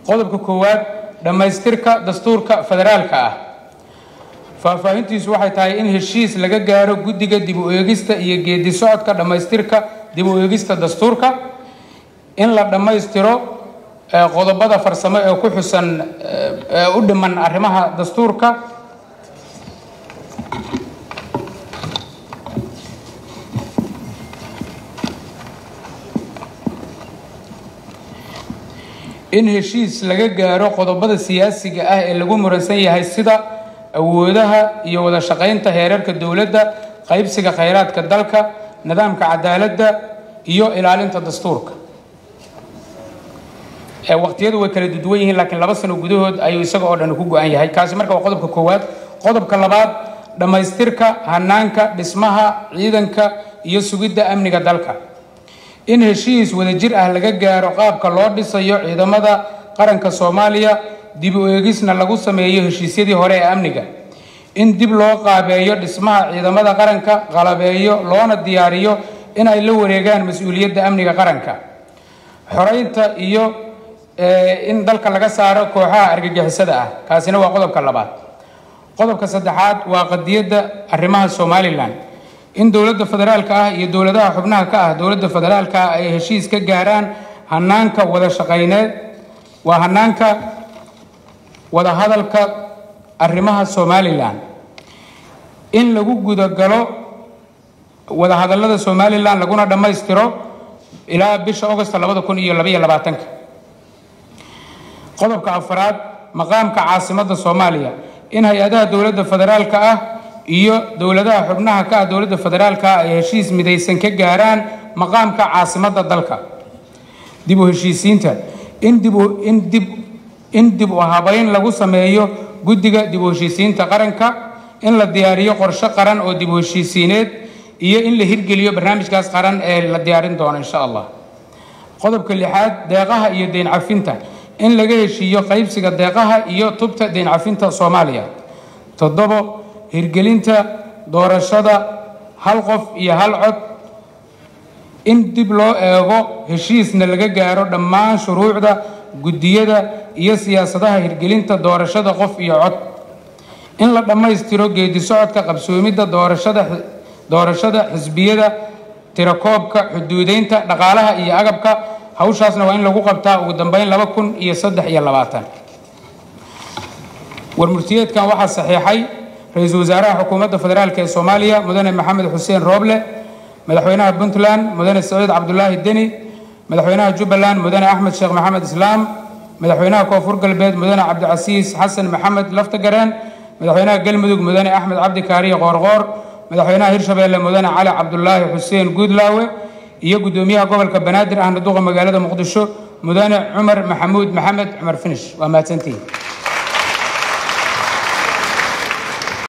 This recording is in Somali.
Qodobka koowaad, dhammaystirka dastuurka federaalka ah. Faahfaahintiisu waxay tahay in heshiis laga gaaro guddiga dib u eegista iyo geedi socodka dhammaystirka dib u eegista dastuurka, in la dhammaystiro qodobada farsamo ee ku xusan ee u dhiman arrimaha dastuurka, in heshiis laga gaaro qodobada siyaasiga ah ee lagu muransan yahay sida awoodaha iyo wada shaqaynta heerarka dowladda, qaybsiga khayraadka dalka, nidaamka cadaaladda iyo ilaalinta dastuurka. Waqtiyadu way kala duwan yihiin, laakiin 2 sano gudahood ayuu isaga oo dhan ku go-an yahay. Kaasi marka waa qodobka koowaad. Qodobka labaad, dhammaystirka hanaanka dhismaha ciidanka iyo sugidda amniga dalka, in heshiis wadajir ah laga gaaro qaabka loo dhisayo ciidamada qaranka Soomaaliya, dib u eegisna lagu sameeyo heshiisyadii hore ee amniga, in dib loo qaabeeyo dhismaha ciidamada qaranka, qalabeeyo loona diyaariyo in ay la wareegaan mas-uuliyadda amniga qaranka, xoreynta iyo in dalka laga saaro kooxaha argagixisada ah. Kaasina waa qodobka labaad. Qodobka saddexaad waa qadiyadda arrimaha Somalilan, in dowladda federaalka ah iyo dowladaha xubnaha ka ah dowladda federaalka ah ay heshiis ka gaaraan hanaanka wada shaqayneed, waa hanaanka wadahadalka arrimaha Somalilan, in lagu gudagalo wadahadallada Somalilan laguna dhammaystiro ilaa bisha Augost 2022. Qodobka afraad, maqaamka caasimadda Soomaaliya, in hay-adaha dowladda federaalka ah iyo dowladaha xubnaha ka ah dowladda federaalka ah ay heshiis midaysan ka gaaraan maqaamka caasimadda dalka. Dib u heshiisiinta, in dib u habayn lagu sameeyo guddiga dib u heshiisiinta qaranka, in la diyaariyo qorshe qaran oo dib u heshiisiineed iyo in la hirgeliyo barnaamijkaas qaran ee la diyaarin doono insha Allah. Qodobka lixaad, deeqaha iyo deyn cafinta, in laga heshiiyo qaybsiga deeqaha iyo tubta deyn cafinta Soomaaliya. 7, hirgelinta doorashada hal qof iyo hal cod, in dib loo eego heshiisna laga gaaro dhammaan shuruucda guddiyada iyo siyaasadaha hirgelinta doorashada qof iyo cod, in la dhammaystiro geedi socodka qabsoomidda doorashada xisbiyada, tirakoobka, xuduudeynta dhaqaalaha iyo agabka. Hawshaasna waa in lagu qabtaa ugu dambeyn 2023. Warmurtiyeedkan waxaa saxiixay ra-iisul wasaaraha xukuumadda federaalk ee Soomaaliya mudane Maxamed Xuseen Rooble, madaxweynaha Puntland mudane Saciid Cabdulaahi Deni, madaxweynaha Jubbaland mudane Axmed Sheekh Maxamed Islaam, madaxweynaha Koonfur Galbeed mudane Cabdicasiis Xasan Maxamed Laftagareen, madaxweynaha Galmudug mudane Axmed Cabdi Kaariye Qoorqoor, madaxweynaha Hirshabeelle mudane Cali Cabdulaahi Xuseen Guudlaawe iyo guddoomiyaha gobolka Banaadir ahna duqa magaalada Muqdisho mudane Cumar Maxamuud Maxamed Cumar Finish. Waa mahadsantihiin.